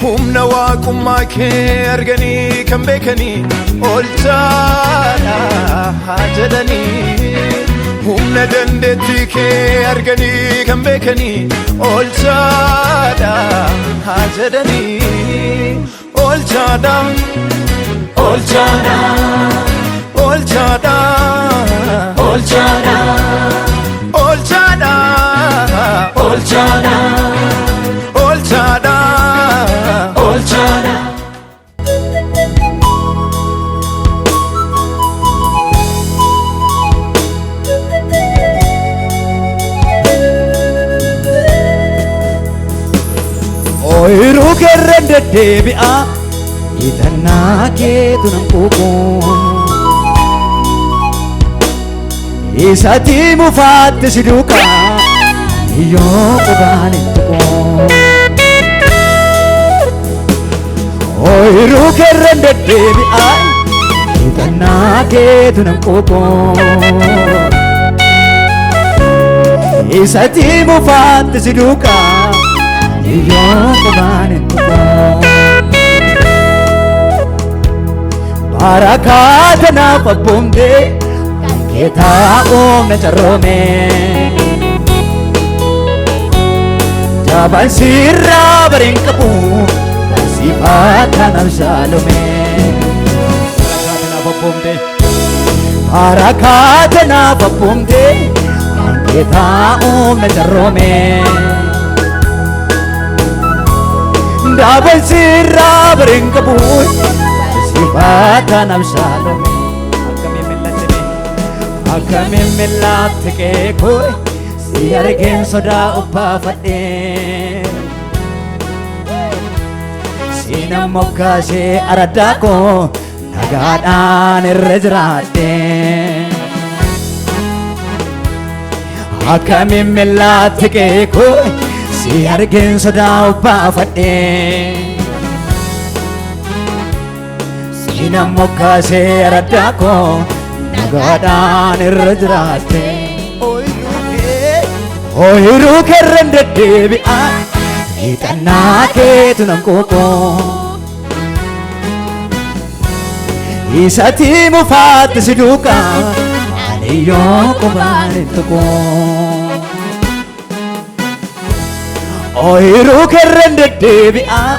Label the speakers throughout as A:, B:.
A: Humna waaqummaa kee arganii kan beekanii olchaadha haa jedhanii. Humna dandeettii kee arganii kan beekanii olchaadha haa jedhanii. Olchaadha, olchaadha, olchaadha, olchaadha, olchaadha, olchaadha, olchaadha, olchaadha.
B: Ooyiruu keerra deddeebi'aa hidhannaa keetu nan quuqu. Isatti mufaatti si duukaa yoo qubaan hin tuqu. Ooyiruu keerra deddeebi'aa hidhannaa keetu nan quuqu. Isatti mufaatti si duukaa yoo qubaan hin tuqu. Barakaa tanaaf abboomtee keetaa oomna carroome. Jabaan sirraa bareen qabu barsiifaa tanaaf shaalome. Barakaa tanaaf abboomtee keetaa oomna carroome. Daban sirraa bareen qabu barsiifaa tanaaf shaalome. Akkamiin millaatti qeekoo si argeen sodaa obbaafadhee. Sinan moggaasee araddaa koo nagaadhaan irra jiraadhee. Akkamiin millaatti qeekoo si argeen sodaa obbaafadhee. Sinan moggaasee araddaa koo nagaadhaan irra jiraadhee. Ooyiruu keerran deddeebi'aa hidhannaa keetu nan quuqu. Isatti mufaatti si duukaa ani yoo qubaan hin tuqu. Ooyiruu keerran deddeebi'aa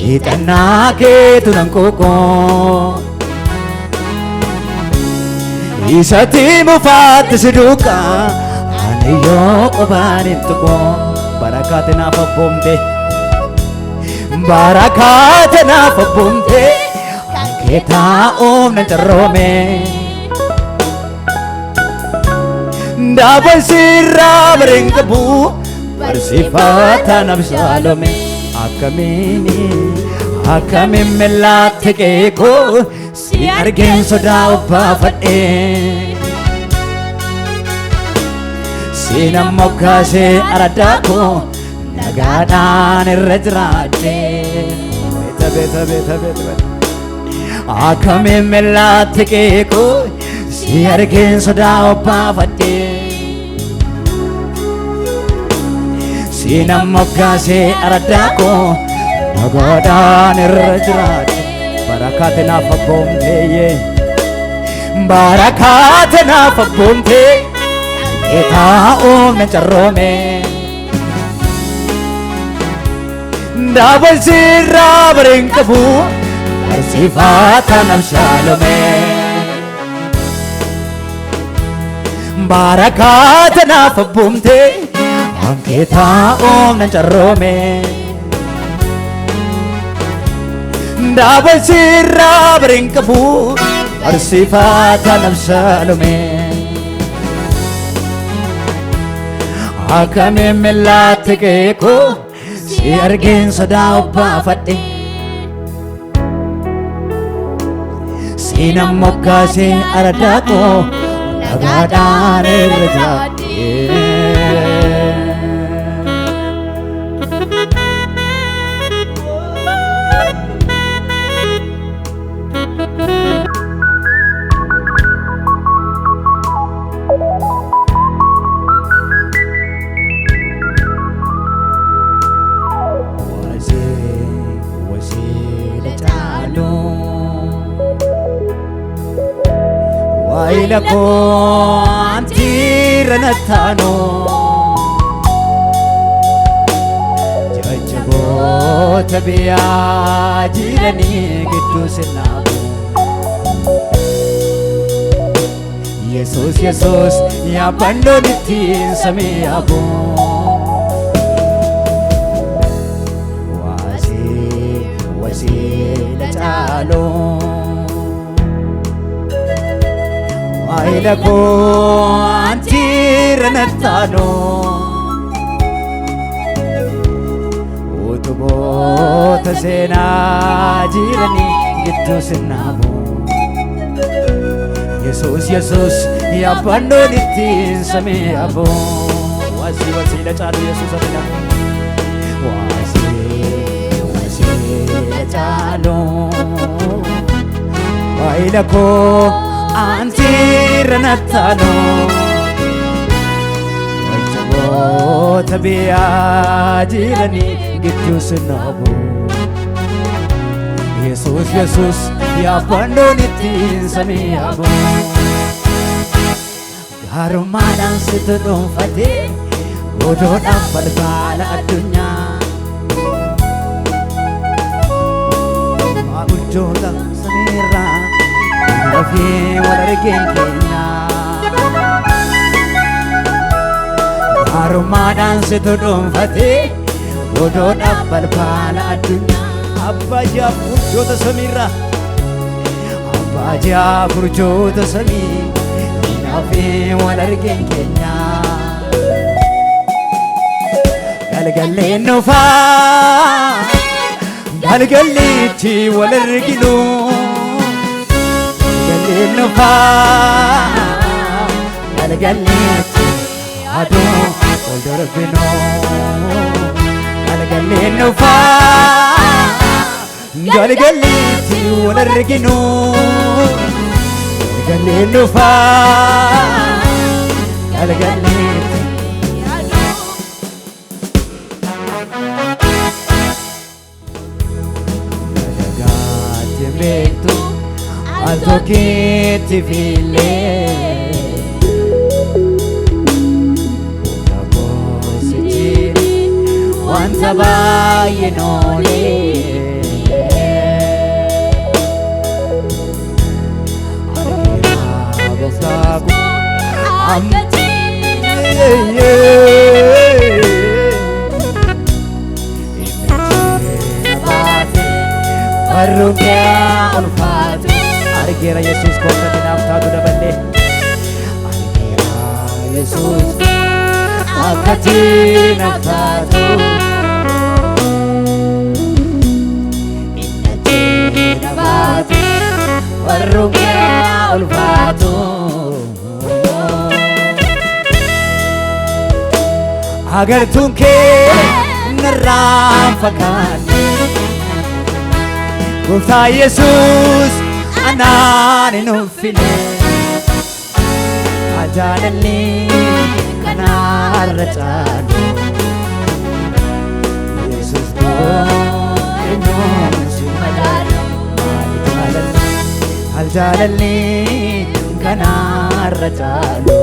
B: hidhannaa keetu nan quuqu. Isatti mufaatti si duukaa ani yoo qubaan hin tuqu. Barakaate naaf abboomte, barakaate naaf abboomte, keetaa oomna carroome. Daban sirraa bareen qabu barsiifata naaf shaalome. Akkamiini akkamiin millaatti qeekoo si argeen sodaa obbaafadhee. Sinan moggaasee araddaa koo nagaadhaan irra jiraadhee. Beeta beeta beeta beeta beeta. Akkamiin millaatti qeekoo si argeen sodaa obbaafadhee. Sinan moggaasee araddaa koo nagaadhaan irra jiraadhe. Barakaate naaf abboomtee, barakaate naaf abboomtee, keetaa oomna carroome. Daban sirraa bareen qabu barsiifata naaf shaalome. Barakaate naaf abboomtee keetaa oomna carroome. Daban sirraa bareen qabu barsiifata naaf shaalome. Akkamiin millaatti qeekoo si argeen sodaa obbaafadhe. Sinan moggaasee araddaa koo nagaadhaan irra jiraadhe. Waayila koo antiirra nattaanoo jajjaboota biyyaa jiranii gidduu sinnaabu Yesuus Yesuus yaabbannoon ittiin samii yaabu Waasii wasiila caaloo Waayila koo antiirra nattaanoo Utuboota seenaa jiranii gidduu sinnaabu Yesuus Yesuus yaabbannoon ittiin samii yaabu Waasii wasiila caalu Yesuus atina Waasii wasiila caalu Waayila koo antiirra nattaanoo Jajjaboota biyyaa jiranii gidduu sinnaabu Yesuus Yesuus yaabbannoon ittiin samii yaabu Gaarummaadhaan situ dhuunfatee godoodhaan balbala addunyaa Maanguddoota samiirraa ofii wal argeen keenya Gaarummaadhaan situ dhuunfatee godoodhaan balbala addunyaa Abbaa jaaf urjoota samiirraa Abbaa jaaf urjoota samii ofii wal argeen keenya Galgalleen dhufaa galgalliitti wal arginu Galgalleen dhufaa galgalliitti aduu ol darbinu Galgalleen dhufaa galgalliitti wal arginu Galgalleen dhufaa galgalliitti Dagaatti beektu al tokkitti fiillee Wanta baay'ee noolee Argira gooftaa koo Argeera Yesuus gooftaa naaf taatu daballee Argeera Yesuus akka naaf taatu Inni na baate warruun ulfaatu Agartuun kee narraa fakkaate Gooftaa Yesuus anaan hin uffine Jaalalli kanarra caalu Yesuus koo eenyuun si madaalu Maal jaalalli kanarra caalu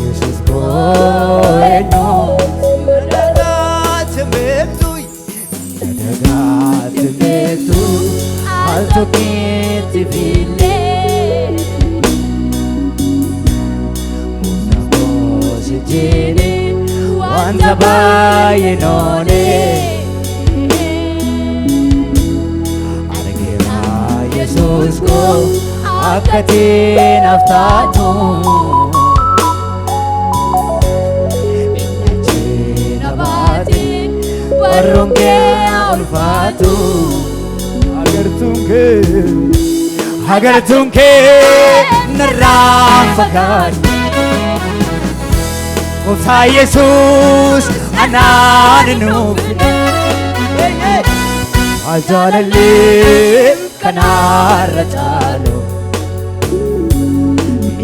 B: Yesuus koo eenyuun
A: Dagaatti beektu
B: Dagaatti beektu al tokkitti fiillee Jini wanta baay'ee noolee Argeera Yesuus koo akka naaf taatu Inni na baate warroon kee ulfaatu
A: Agartuun kee
B: Agartuun kee narraa fagaatu Gooftaa Yesuus anaan nuuf Jaalalli kanarra caalu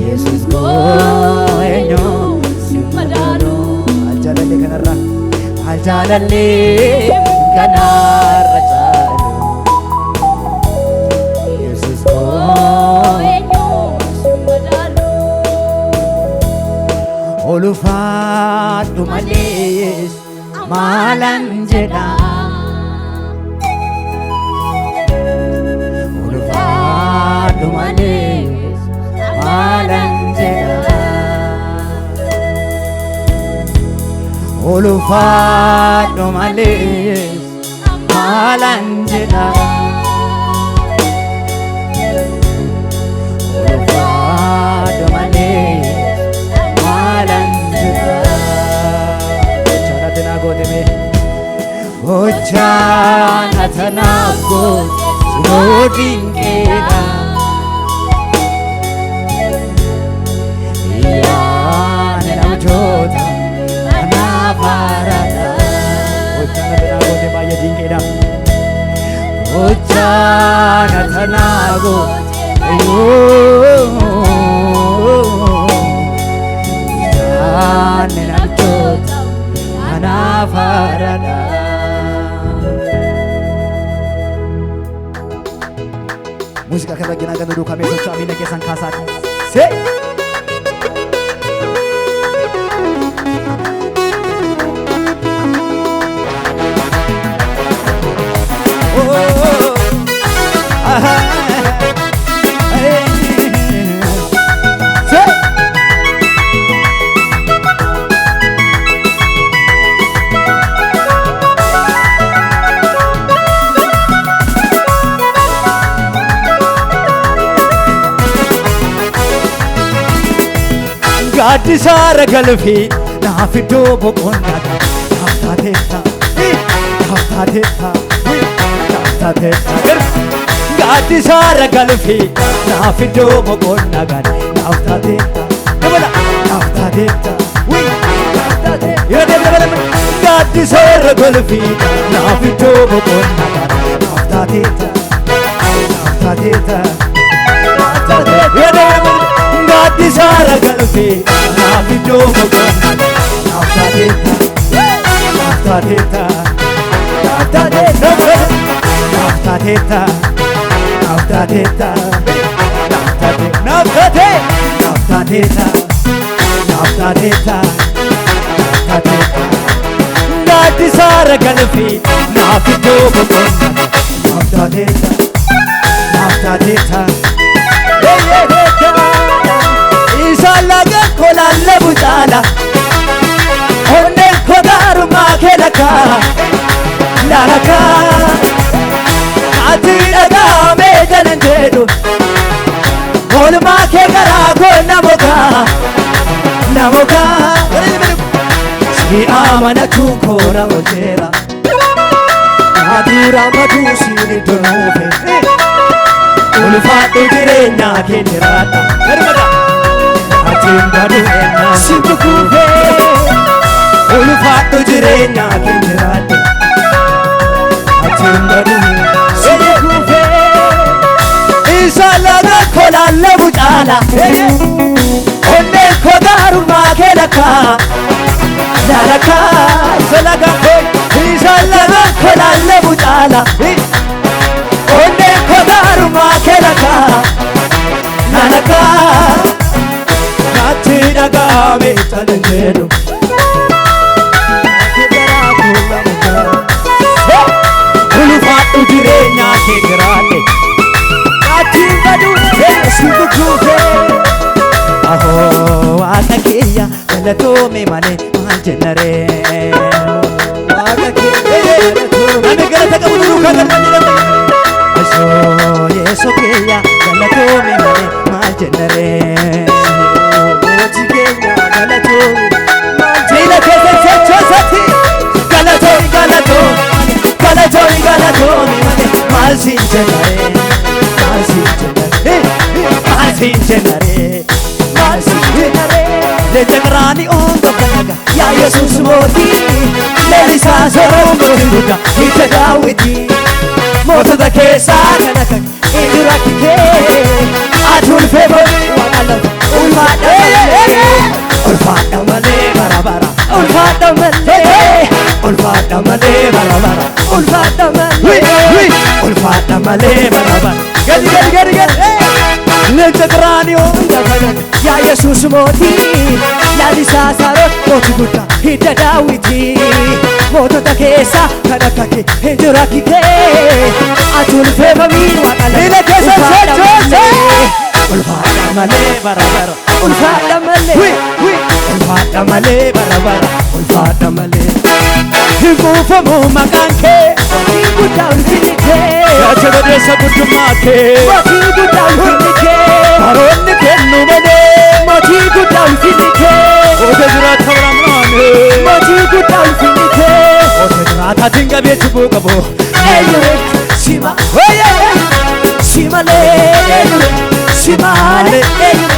B: Yesuus koo eenyu si madaalu Jaalalli kanarra Jaalalli kanarra caalu Yesuus koo Maalan jedha ulfaadhu malee maalan jedha ulfaadhu malee maalan jedha ulfaadhu malee maalan jedha. Gochaana goote mee gochaana tanaaf goote sunoo dinqeedha. Yaani namjoota anaaf haaraadha. Gochaana tanaaf goote baay'ee dinqeedha. Gochaana tanaaf goote yaani namjoota anaaf haaraadha. Muuziqaa kan dhagginaa gannu duukaa mee socho'aa miila keessan kaasaati. See! Gaaddisaara galfii naaf iddoo boqonnaa naaf taateetta naaf taateetta naaf taateetta gaaddisaara galfii naaf iddoo boqonnaa naaf taateetta dabala naaf taateetta naaf taateetta yoo deemna dabala gaaddisaara galfii naaf iddoo boqonnaa naaf taateetta naaf taateetta naaf taateetta yoo deemna gaaddisaara galfii naaf iddoo boqonnaa naaf taateetta naaf taateetta naaf taateetta naaf taateetta naaf taateetta naaf taate naaf taate naaf taateetta naaf taateetta naaf taateetta gaaddisaara galfii naaf iddoo boqonnaa naaf taateetta naaf taateetta. Isaan laga kolaalle bucaala onneen koo gaarummaa kee lakkaa lalakaa ati dhagaamee jalan jedhu oolmaa kee garaa koo namokaa namokaa si amanachuu koo na oolcheera naadura maduu siin iddoo ulfaadhu jireenyaa kee jiraadha. Atiin baduu ennaa si kukuufee ulfaadhu jireenyaa kee jiraadha. Atiin baduu si kukuufee isa laga kolaalle bucaala onneen koo gaarummaa kee lakkaa lalakaa isa laga isa laga kolaalle bucaala onneen koo gaarummaa kee lakkaa lalakaa. Natti dhagaame talan jedhu ulfaadhu jireenyaa kee jiraadhe natti baduu si kukuufee ahoo waaqa kiyya galatoome malee maal jenna ree waaqa kiyya namni galata qabu duukaa galma jedhama asoo yeesoo kiyya galatoome malee maal jenna ree. Miila keessa sochoosati galatooni galatooni galatooni galatooni malee maal siin jenna ree maal siin jenna ree maal siin jenna ree maal siin jenna ree leenca qaraanii oongo kanaga yaa Yesuus mootii leellisaa sooroon mootii guddaa hidda daawwitii mootota keessaa kan akka inni rakkitee ati ulfee boonii waaqa lafa ulfaadha malee ulfaadha malee bara bara ulfaadha malee ulfaadha malee bara bara ulfaadha malee ulfaadha malee bara bara gadi gadi gadi gadi.
A: Leenca qiraaniyoo.
B: Yaa Yesuus mootii, lalisaa saroot mootii guddaa hidda daawwitii. Mootota keessa kan akka kee hin jiru akki kee. Ati ulfeeffamii waaqa lafa.
A: Miila keessa sochoose.
B: Ulfaadha malee bara bara. Ulfaadha malee. Ulfaadha malee bara bara. Ulfaadha malee.
A: Hin kuufamu maqaan kee.
B: Mootii guddaa ulfinni kee.
A: Gaacha badeessa guddummaa kee.
B: Mootii guddaa ulfinni kee.
A: Baroonni kennu malee.
B: Mootii guddaa ulfinni kee.
A: Oota jiraata biraamnaane.
B: Mootii guddaa ulfinni kee.
A: Oota jiraataatiin qabee cubbuu qabu.
B: Eenyure sima si malee eenyure si malee eenyure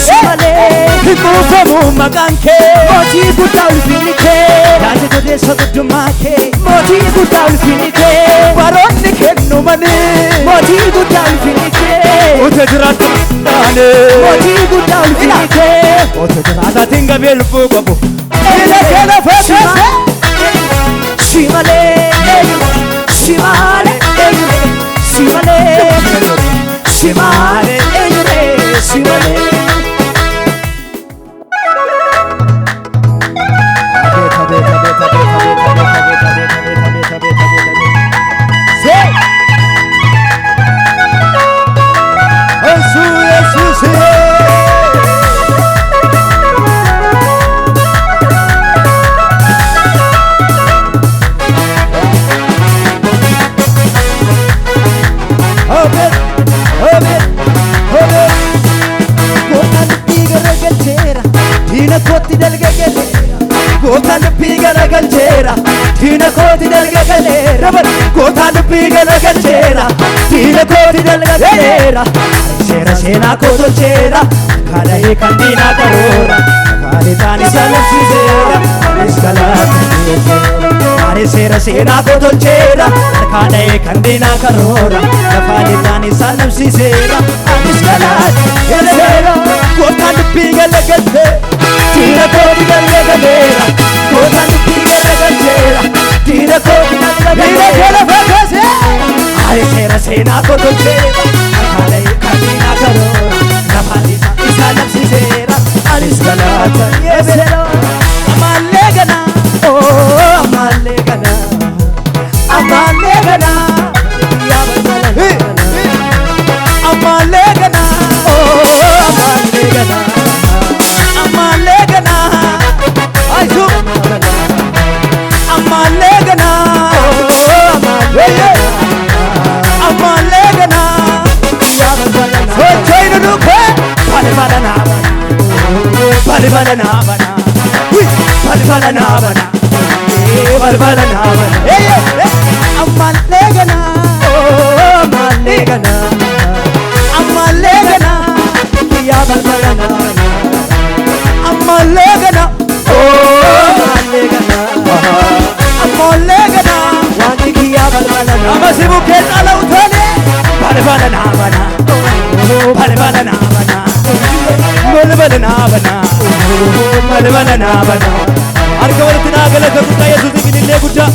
B: si malee.
A: Hin kuufamu maqaan kee.
B: Mootii guddaa ulfinni kee.
A: Gaacha badeessa guddummaa kee.
B: Mootii guddaa ulfinni kee.
A: Baroonni kennu malee.
B: Mootii guddaa ulfinni kee.
A: Oota jiraata biraamnaane.
B: Mootii guddaa ulfinni kee.
A: Oota jiraataatiin qabee lubbuu qabu.
B: Eenyure
A: Miila lafa keessa.
B: si malee eenyure si malee eenyure si malee si malee eenyure si malee.
A: Abeet abeet abeet abeet abeet abeet abeet abeet abeet abeet abeet abeet. See. Yesu Yesuus. Abeet abeet abeet.
B: Goota lubbii garagalcheera, diina kootti dalga galeera. Goota lubbii garagalcheera, diina kootti dalga galeera. Goota lubbii garagalcheera, diina kootti dalga galeera. Seera seenaa koo tolcheera, kaadhahee kan diinaa qaroora. Afaan isa labsiiseera, anis galateera. Ani seera seenaa koo tolcheera, kaadhahee kan diinaa karoora. Afaan isa labsiiseera, anis galateera.
A: Goota lubbii galagalchee.
B: Diina kootti dalga galeera, goota lubbii garagalcheera, diina kootti dalga
A: Miila
B: galeera.
A: lafa keessa.
B: Ani seera seenaa koo tolcheera, kaadhahee kan diinaa karoora. Lafaan isa labsiiseera, anis galata dhiyeesseera.
A: Ammallee ganaa.
B: Oh, ammallee ganaa, ammallee ganaa, yaa balbala ganaa.
A: Ammallee ganaa.
B: Oh, ammallee ganaa,
A: Ammallee ganaa. Ayu. Ammallee ganaa.
B: oh, ammallee ganaa,
A: Ammallee ganaa.
B: yaa balbala ganaa.
A: Socho'i dudukee.
B: Balbala naa bana, balbala naa bana, balbala naa bana, balbala naa bana.
A: Ammallee ganaa.
B: Oh, ammallee ganaa,
A: Ammallee ganaa.
B: yaa balbala naa bana.
A: Ammallee ganaa.
B: Oh, ammallee ganaa,
A: Ammallee ganaa.
B: wanti kiyyaa balbala naa
A: Amma si bukkee caala utaalee.
B: balbala naa bana, balbala naa bana,
A: Balbala naa bana. Balbala naa bana. Harka walitti naa galata guddaa Yesuusiif ilillee guddaa.